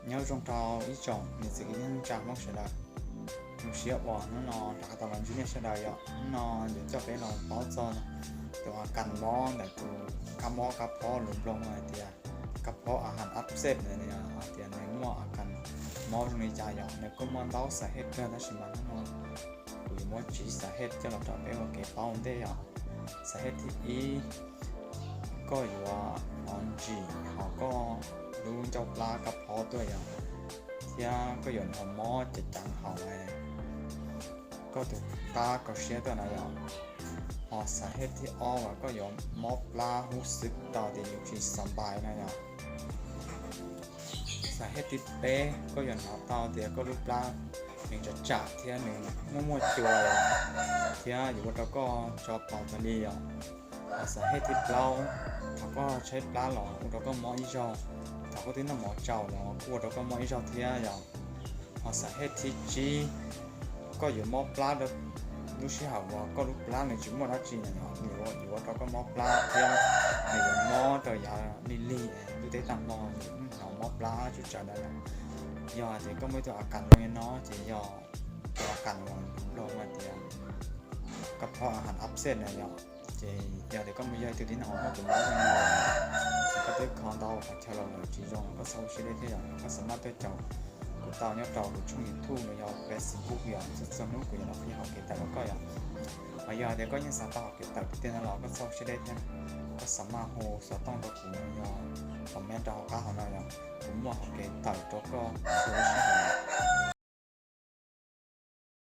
Nyob zoo rau ib tsoom niam txiv kwv tij neej tsa Hmoob sawv daws. Zoo siab uas hnub no rov qab tau los ntsib nej sawv daws yom. Hnub no yuav coj peb los paub txog tus a kas mob ntawm tus kab mob kab phob lus Nplog hais tias kab phob a has ab xej na, hais tias nws muaj a kas mob zoo li cas yom. Nws kuj muaj ntau xas hej kawg tab sis mas hnub no kuv yuav muab tsib xas hej coj los rau peb ua kev paub ua ntej yom. Xas hej thib ib, koj yuav hnov ntsim hauv koj lub ncauj plab kab phob tuaj yom, thiab koj yuav hnov mob ceev ceev hauv koj tus plab kaum siab tuaj na yom. Ho xas hej thib ob uas koj yuav mob plab hub xwb tau tias yus tsis xos npais na yom. Xas hej thib peb, koj yuav hnov tau tias koj lub plab nws tsam tsam thiab nws muaj muaj cua thiab yuav ua rau koj tso paus tas li yom. Ho xas hej thib plaub, thaum koj tshaib plab los ua rau koj mob ib zaug, thaum koj twb noj mov tsaus los kuj ua rau koj mob ib zaug thiab yom. Ho xas hej thib tsib, koj yuav mob plab rau lub sij hawm uas koj lub plab nws tsis muaj dab tsi na yom, yuav ua rau koj mob plab thiab nws yuav mob rau yav lig lig ntuj teb tag hmo, hnov mob plab tsuj tsawv ntawd. Yog hais tias koj muaj ib tug a kas zoo li no ces yog tus a kas uas Nplog hais tias kab phob a has ab xej na yom. Ces yog tias koj mus yog ib tug tib neeg uas muaj tus mob zoo no, ces koj twb kho ntau qhov chaw los lawm tsis zoo los koj txhob ua siab deb thiab yom. Koj xav maj tuaj caum kuv tau nyob rau kuv tshooj YouTube los yog Facebook yom, txhua txhua hnub kuv yuav los qhia hauv kev tawm rau koj yom. Ho yog tias koj yeej xav tau hauv kev tawm tiag tiag no los koj txhob ua siab deb thiab, koj xav maj hu xov tooj rau kuv los yog comment rau hauv qab hauv no yom, kuv muaj hauv kev tawm rau koj txhua lub sij hawm.